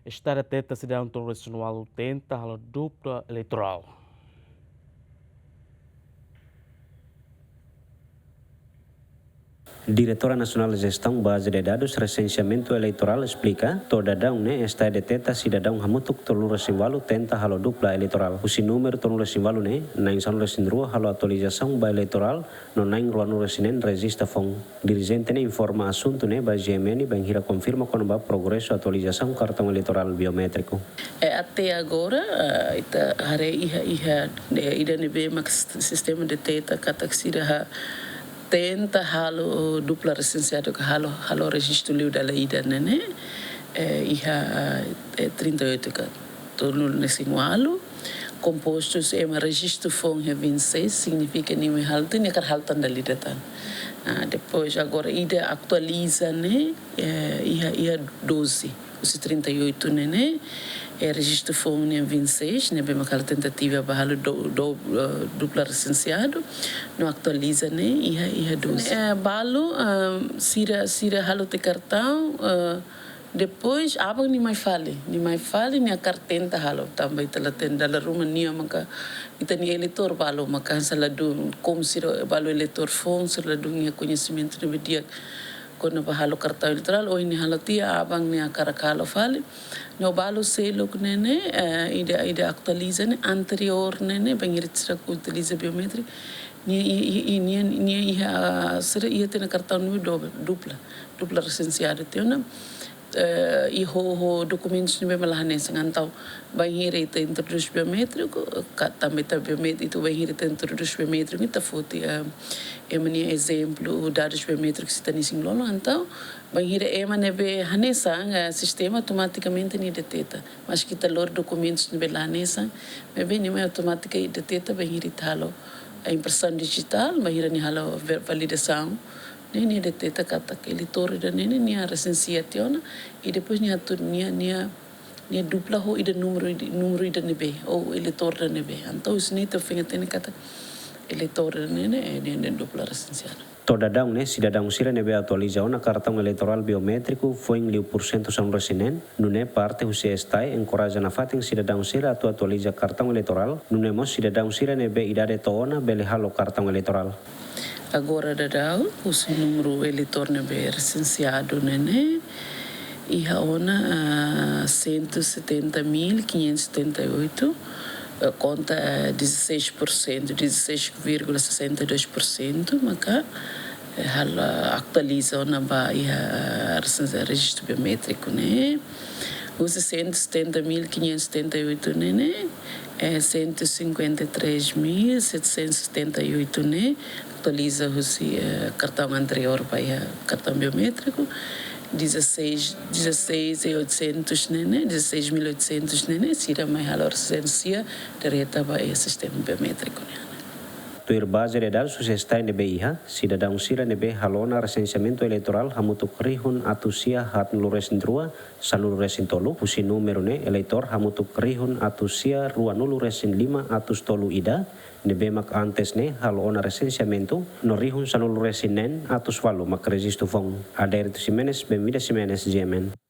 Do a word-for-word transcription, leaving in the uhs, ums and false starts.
Estadu deteta sidadaun tolunulu-resin-ualu tenta halo dupla eleitorál. Diretora Nasionál Jestaun Baze de Dadus Resensiamentu Eleitorál esplika, to'o dadaun ne'e Estadu deteta sidadaun hamutuk tolunulu-resin-ualu tenta halo dupla eleitorál. Husi númeru tolunulu-resin-ualu ne'e, na'in sanulu-resin-rua halo atualizasaun ba eleitorál, no na'in ruanulu-resin-neen rejista foun. Dirijente ne'e informa asuntu ne'e ba G M N bainhira konfirma kona-ba progresu atualizasaun kartaun eleitorál biométriku. E, até agora, ah, ita haree iha, iha, eh, ida ne'ebé mak sist-, sistema deteta katak sira ha-, tenta halo dupla resensiadu ka halo, halo rejistu liu dala ida ne'e ne'e, eh, iha, eh, trinta e oito ka tolunulu-resin-ualu, kompostu ema rejistu foun iha vinte e seis, signifika nia mai halo tan, nia hakarak halo tan dala ida tan. Ah, depois agora ida atualiza ne'e, eh, iha, iha doze, husi trinta e oito ne'e ne'e, eh, rejistu foun iha vinte e seis, ne'ebé mak halo tentativa ba halo do, do, eh, dupla resensiadu, no atualiza ne'e iha, iha doze. Eh, balu, ah, sira, sira halo tiha kartaun, eh, depois, aban nia mai fali, nia mai fali, nia hakarak tenta halo, tanba ita la tenta, dala ruma nia maka, ita-nia eleitór balu maka hanesan ladún, komu sira balu eleitór foun, sira ladún iha koñesimentu ne'ebé di'ak kona-ba halo kartaun eleitorál, ohin nia halo tiha, aban nia hakarak halo fali. No balu seluk ne'e ne'e, eh, ida, ida atualiza ne'e, anteriór ne'e ne'e, bainhira sira utiliza biométriku, nia, i, i, i, nia, nia iha, sira iha tiha ona kartaun ne'ebé dupla, dupla resensiadu tiha ona, eh, i ho, ho dokumentus ne'ebé mak la hanesan. Entaun, bainhira ita introdús biométriku, ka, tanba ita biomét-, ita bainhira ita introdús biométriku, ita foti, eh, ema nia ezemplu, dadus biométriku sira-nia isin-lolon, entaun, bainhira ema ne'ebé hanesan, eh, sistema automatikamente nia deteta. Maski ita lori dokumentus ne'ebé la hanesan, maibé nia mai automátika nia deteta, bainhira ita halo, eh, impresaun dijitál, bainhira nia halo ver-, validasaun, ne'e nia deteta katak eleitór ida ne'e ne'e nia resensia tiha ona, i depois nia atu nia, nia, nia dupla ho ida númeru, númeru ida ne'ebé, ou eleitór ida ne'ebé. Entaun, husi ne'e ita foin hatene katak eleitór ida ne'e ne'e, eh, nia, nia dupla resensiadu. To'o dadaun ne'e, sidadaun sira ne'ebé atualiza ona kartaun eleitorál biométriku foin liu pursentu sanulu-resin-neen, nune'e parte husi STAE enkoraja nafatin sidadaun sira atu atualiza kartaun eleitorál, nune'e mós sidadaun sira ne'ebé idade to'o ona bele halo kartaun eleitorál. Agora daudaun, husi númeru eleitór ne'ebé resensiadu ne'e ne'e, iha ona, ah, cento e setenta mil quinhentos e setenta e oito, eh, konta, eh, dezasseis por cento, dezasseis vírgula sessenta e dois por cento, maka, eh, halo atualiza ona ba iha, eh, resensia, rejistu biométriku ne'e. Husi cento e setenta mil quinhentos e setenta e oito ne'e ne'e, eh, cento e cinquenta e três mil setecentos e setenta e oito ne'e atualiza husi, eh, kartaun anteriór ba iha kartaun biométriku. Dezasseis, dezasseis e oitocentos ne'e ne'e, dezasseis mil oitocentos ne'e ne'e, sira mai halo resensia direta ba iha sistema biométriku nian. Tuir baze de dadus husi STAE ne'ebé iha, sidadaun sira ne'ebé halo ona resensiamentu eleitorál hamutuk rihun atus sia haatnulu-resin-rua sanulu-resin-tolu, husi númeru ne'e eleitór hamutuk rihun atus sia ruanulu-resin-lima atus tolu ida, ne'ebé mak antes ne'e halo ona resensiamentu, no rihun sanulu-resin-neen atus ualu mak rejistu foun. Adérito Ximenes, Benvida Ximenes, G M N.